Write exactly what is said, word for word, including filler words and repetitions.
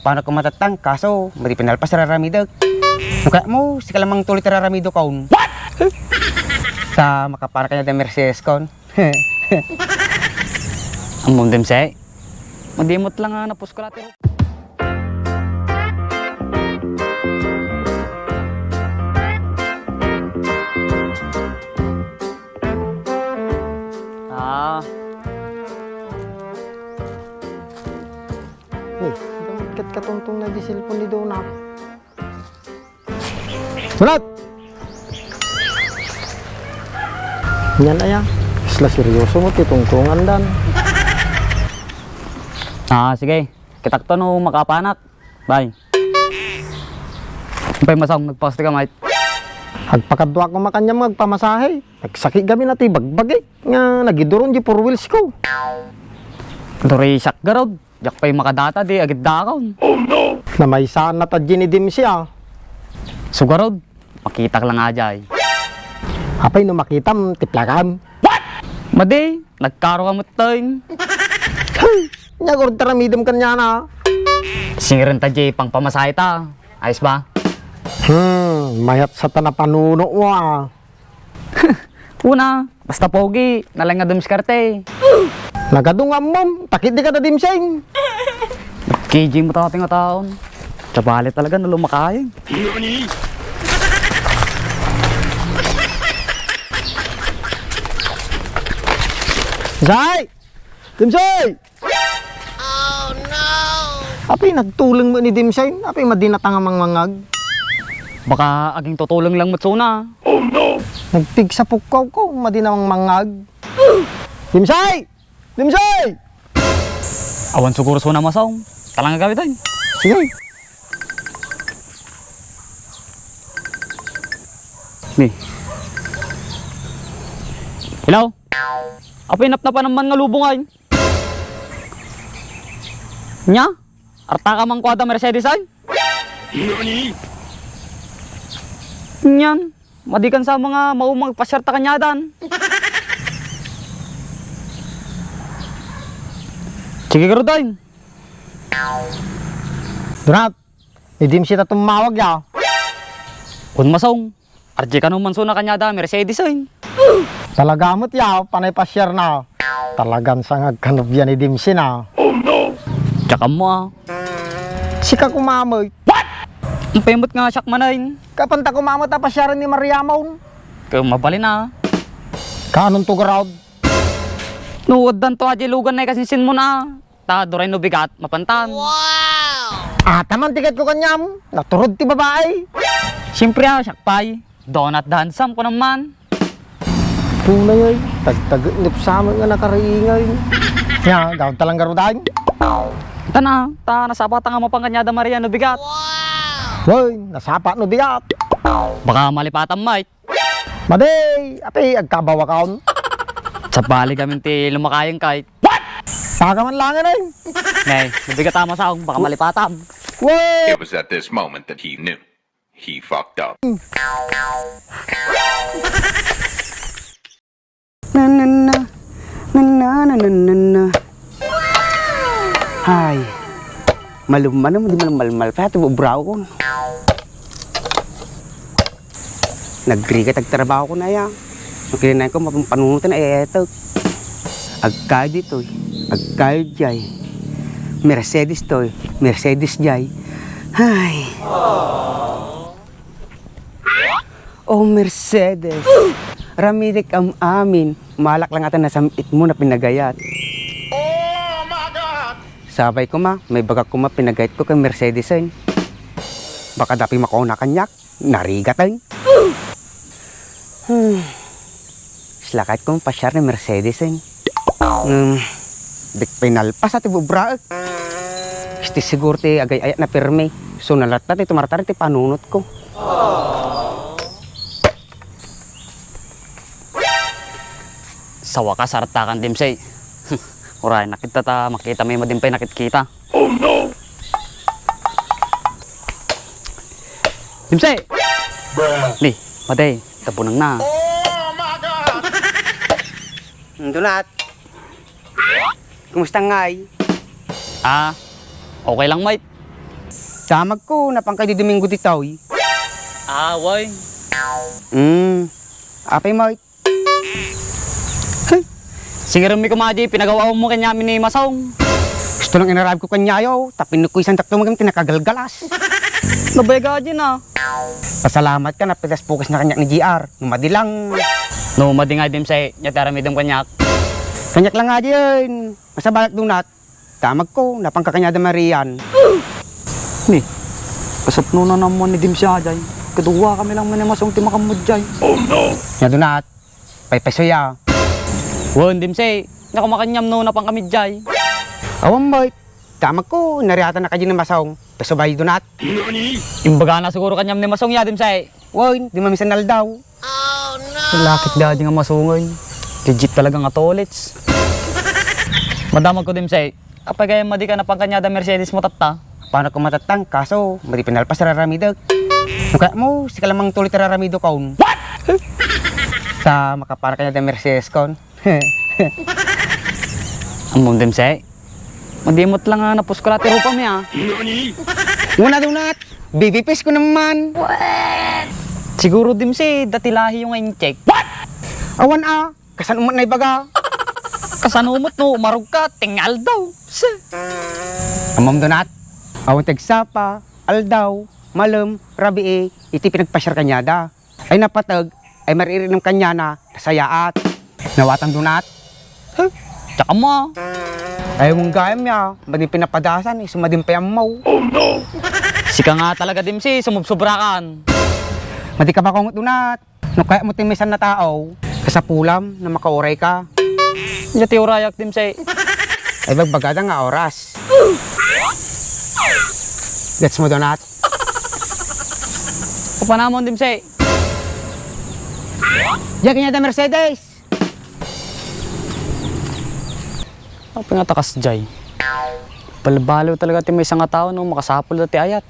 Panak ko matatang, kaso madi pinalpas raramidek. No kayatmo, sika lamang tuloy ti raramidekon. What? Sa makapanak kaniada Mercedes kon. Ammom, Dimsay? Madimot lang nga napuskulat. Ah. Ni, ket katungtong na di cellphone ni Donat. Donat! Yan aya. Isla seryoso mo, ti tungtungan dan. Ah, sige. Kitakto no makapanak. Bye. Apay, Masong, nagpakasti ka, mate? Agpakadua ko makanyan nga agpamasahe. Nagsaki gamin a ti bagbagi nga nagiduron di four wheels ko. Duri siak garud. Diak pay makadata di agiddaakon. Namaysaanna ta di ni Dimsy, ah. Sugarod, makitak lang ajay. Apay no makitam, tiplakan. What? Madi, nagkaro ka metten. Hey, nya garud ti aramidem kaniana. Siren ta di pangpamasahe ta. Ayos ba? Hmm, mayat sa ta napanuno mo, ah. Una, basta pogi, nalaing nga dumiskarte. Nagadu nga ammom, ta ket di ka da dimsing. K G mo ta ti nga taon. Sabali talaga no lumakayeng. Zay! Dimsing! Apay, nagtuleng met ni Dimsay. Apay, madinatang a mangmangag. Baka aging tutuleng lang met suna. Nagpigsa pukkaw ko, madina mangmangag. Dimsay! Dimsay! Awan siguro suna, Masong. Talang agawid ay. Sige. Ni. Hello? Apay, napnapan man nga lubong ay. Nya? Arta ka man kuada Mercedes ay? Nyan, madi kan sa mga maumag pasyar ta kanyadan. Sige, garud ay. Donat, ni Dimsy ta tumawag ya. Kun Masong. Ardi kano man suna kaniada, Mercedes, oy. Talaga met ya, panay pasyar na. Talagan sa nga agkanubia ni Dimsy na. Diak ammo, ah. Sika kumamet. What? Ang pemot nga siak manay. Kapan ta kumamet a pasyaren ni Mariamon? Kaya mabalin, ah. Kaanonto garud? No, addan to, aja ilugan na ikasinsin mo na. Ta, duray no bigat, mapantan. Wow! Ataman ti ket ko kaniam, naturod ti babai. Siyempre, ah, siak pay. Donat dansam ko naman. Tunay ay, tagtagek ni Psaman nga nakariingay. Nya, gawad ta lang garudan. Tana, ta, nasapa ta nga mapan kaniada Maria no bigat. Wow! Hoy, nasapa no bigat. Baka malipatan, Mike. Madi, api, agkabaw akon. Sabali kami ti lumakayang kay. What? Saka man langan ay. Nay, mabigat a Masong, baka malipatam. Wait! It was at this moment that he knew. He fucked up. Na, na, na. Na, na, na, na, na, na. Ay. Malum-, ano, di malum-, malmal pa, ito, bubra ko. Nagrigat agtrabaho ko na ya. Ang kinanayan ko, mapampanunutan ay eto. Agkayod itoy, agkayod jay. Mercedes toy, Mercedes jay. Ay. Oh, Mercedes. Ramidek am amin. Malak lang ata nasam-it mo na pinagayat. Oh my God! Sabay ko ma, may bagak ko ma pinagayat ko kay Mercedes, eh. Baka dapi makauna kaniak. Narigat, ay. Hmm. Islakayat ko pasyar ni Mercedes, eh. Hmm. Dik pinalpas a ti bubraek. Isti siguro ti agay-ayat na pirmi. So, nalatta ti tumartar ti panunot ko. Sa wakas, artakan, Dimsay. Uray, nakita ta, makita may madimpay nakit kita. Oh, no! Dimsay! Bruh. Ni, matay, tabunang na. Oh my God! Donat. Kumusta ngay? Ah, okay lang, mate. Damagko, napan kadi Domingo ditoy. Ah, way. Hmm. Apay mo, Singirenmi koma diay pinagaw-awam mo kaniamin ni Masong. Gusto lang inarabko kaniayo, tapin ko isang dakto maging tinakagalgalas. Nabayag ka diay na. Pasalamat ka, napitas pukas na kaniak ni G R. No madi lang. No madi nga, Dimsay, nia ti aramidem kaniak. Kaniak lang nga diay. Masabalak Donat. Damagko, napan ka kaniada Marian. Ni, kasapno na naman ni Dimsay diay. Kaduwa kami lang man ni Masong ti makammo diay. Nia Donat. Paypayso ya. Wen, Dimsay, nia koma kaniam no napan kami diay. Awan bay. Damagko, nariatan na kadi ni Masong. Payso bay Donat. Imbagana siguro kaniam ni Masong ya, Dimsay. Wen, di mamisan aldaw. Lakit dadi nga Masong ay. Legit talaga nga tolits. Madamagko, Dimsay. Apay gayam madi ka napan kaniada Mercedes mo tatta? Paano ko matatang? Kaso, madi pinalpas raramidek. No kayat mo, sika lamang tuloy ti raramidekon. What? Sa makapan kaniada Mercedes kon. Ammom, Dimsay. Madi met lang nga napuskol ti rupam ya. Una, Donat. Baby face ko naman. Siguro, Dimsay, dati lahi yung incheck. What? Awan a. Kasano met naibaga? Kasano met no umarog ka, tingal daw. Se. Ammom Donat, awan ti agsapa, aldaw, malem, rabii, iti pinagpasiar kaniada. Ay napateg, ay maririnam kaniana, nasayaat. Nawatan Donat. Huh? Tsaka mo. Ay, mong gayam ya, madin pinapadasan, isu madin payammaw. Sika nga talaga, Dimsay, sumubsubrakan. Madi ka pa kongot Donat. No kayat mo ti maysan a tao, kasapulam no makauray ka. Nia ti urayak, Dimsay. Ay, bagbagada nga oras. Gets mo, Donat? Papanamon, Dimsay. Diak kaniada Mercedes. Apay nga ta kasdiay? Balbaliw talaga ti maysa nga tao no makasapulda ti ayat.